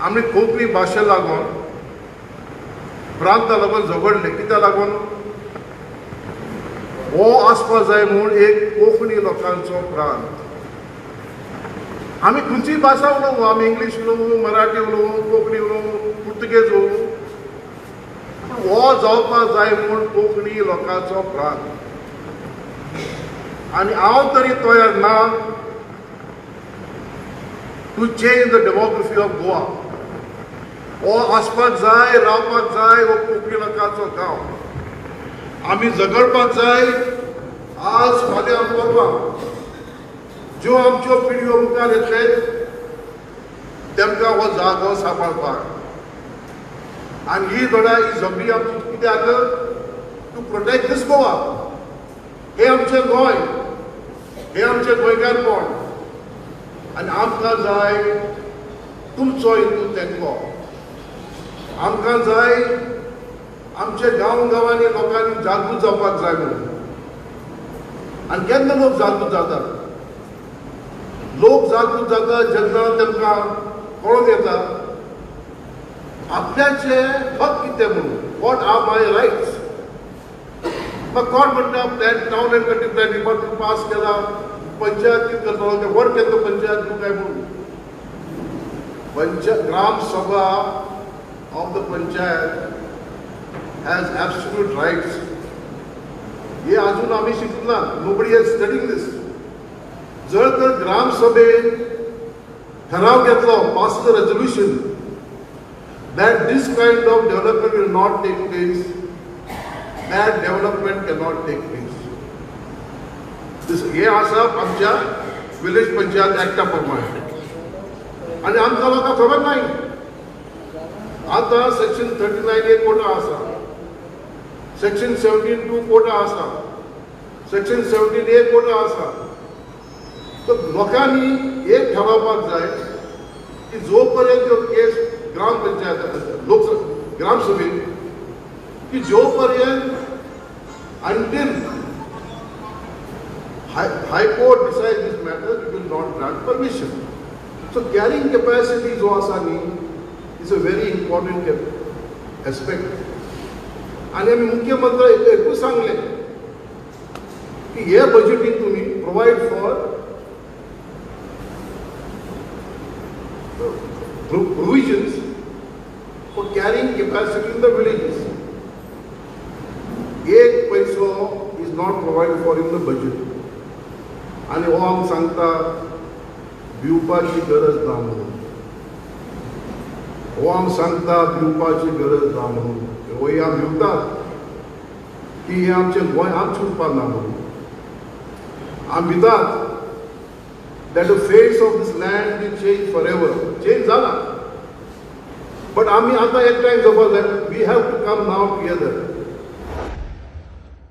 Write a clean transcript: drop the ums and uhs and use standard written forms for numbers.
आमी कोंकणी भाशे लागून, प्रांता लागून झगडले. कित्याक लागून? हो आसपा जाय म्हूण एक कोंकणी लोकांचो प्रांत. आमी खंयचीय भाशा उलोवं, आमी इंग्लीश उलोवं, मराठी उलोवं, कोंकणी उलोवं, पुर्तुगेज उलोवं, पूण हो जावपाक जाय म्हूण कोंकणी लोकांचो प्रांत. आनी हांव तरी तयार ना to change the demography of Goa. हो आसपाक जाय, रावपाक जाय हो कोंकणी लोकांचो गांव. आमी झगडपाक जाय आज, फाल्यां, परवां, ज्यो आमच्यो पिढयो मुखार येतले तेमकां हो जागो सांबाळपाक. आनी ही लढाय, ही झगडी आमची कित्याक? टू प्रोटेक्ट दीस गोवा. हे आमचें गोंय, हे आमचें गोंयकारपण आनी आमकां जाय तुमचो हितून तेंको. आमकां जाय आमच्या गांव गांवांनी लोकांनी जागृत जावपाक जाय म्हणून. आनी केन्ना लोक जागृत जातात? लोक जागृत जातात जेन्ना तांकां कळोन येता आपल्याचे हक कितें म्हणून, what are my rights. मग कोण म्हणटा plan, Town and Country Plan Department pass केला, पंचायत कितें करतलो ते, what can the panchayat do काय म्हणून. पंच ग्राम सभा of the panchayat has absolute rights. हे अजून आम्ही शिकलो ना. Nobody has studying this. जर तर ग्रामसभेन ठराव घेतलो, pass the resolution that this kind of development will not take place, that development cannot take place. This हे आसा आमच्या विलेज पंचायत ऍक्टा प्रमाणे आनी आमकां लोकांक खबर नाही. आतां सेक्शन 39A quota आसा, सेक्शन 17(2) कोटा आसा, सेक्शन 17A quota आसा. तर लोकांनी एक ठरावपाक जाय की जो पर्यंत ह्यो केस ग्राम पंचायत, लोक ग्रामसभेत की जो पर्यंत, until High Court decide this matter, we will not grant permission. So carrying capacity जो आसा न्ही is a very important aspect. आनी आमी मुख्यमंत्री एकूच सांगलें की हे बजेटीन तुमी provide for provisions for carrying capacity in the villages. एक पैसो is not provided for in the budget. आनी हो आमकां सांगता भिवपाची गरज ना म्हणून. हो आमकां सांगता भिवपाची गरज ना म्हणून. होय, आमी भिवतात की हें आमचें गोंय आमचें उरपाक ना म्हणून. आमी भितात that the face of this land will change forever. Change जाला, बट आमी आतां एकठांय जावपाक जाय. We have to come now together.